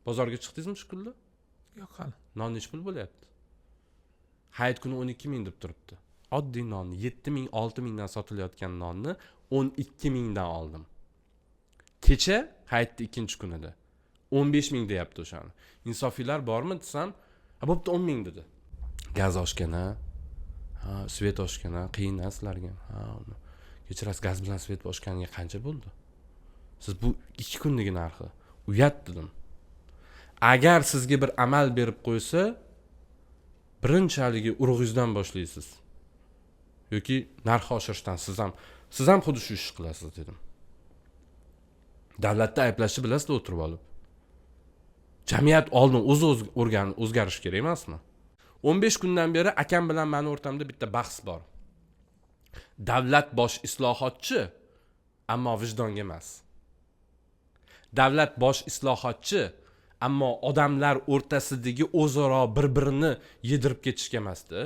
Bozorga chiqdingizmi shu kunda? Yo'q hali. Non nechi pul bo'lyapti? Hayit kuni 12 000 deb turibdi. Oddiy nonni, 7000, 6000dan sotilayotgan nonni 12 000dan oldim kecha, hayitni ikkinchi kunida. 15 000 deyapti o'shani. Insofiylar bormi desam, "Ha, bo'pti, 10 000" dedi. Gaz oshgan, a, ha, свет oshgan, a, qiyin a sizlarga. Ha, kechirasiz, gaz bilan свет oshganiga qancha bo'ldi? Siz bu 2 kunligi narxi, uyat dedim. Agar sizga bir amal berib qo'ysa, birinchi haligi urug'ingizdan boshlaysiz yoki narx oshirishdan. Siz ham xuddi shu ishni qilasiz dedim. Davlatni ayblashni bilasizlar o'tirib olib. Jamiyat oldin o'zi o'rgan, o'zgarishi kerak emasmi? 15 kundan beri akam bilan mani o'rtamda bitta bahs bor. Davlat bosh islohotchi, ammo vijdonga emas. Davlat bosh islohotchi, ammo odamlar o'rtasidagi o'zaro bir birini yedirib ketishga emasda.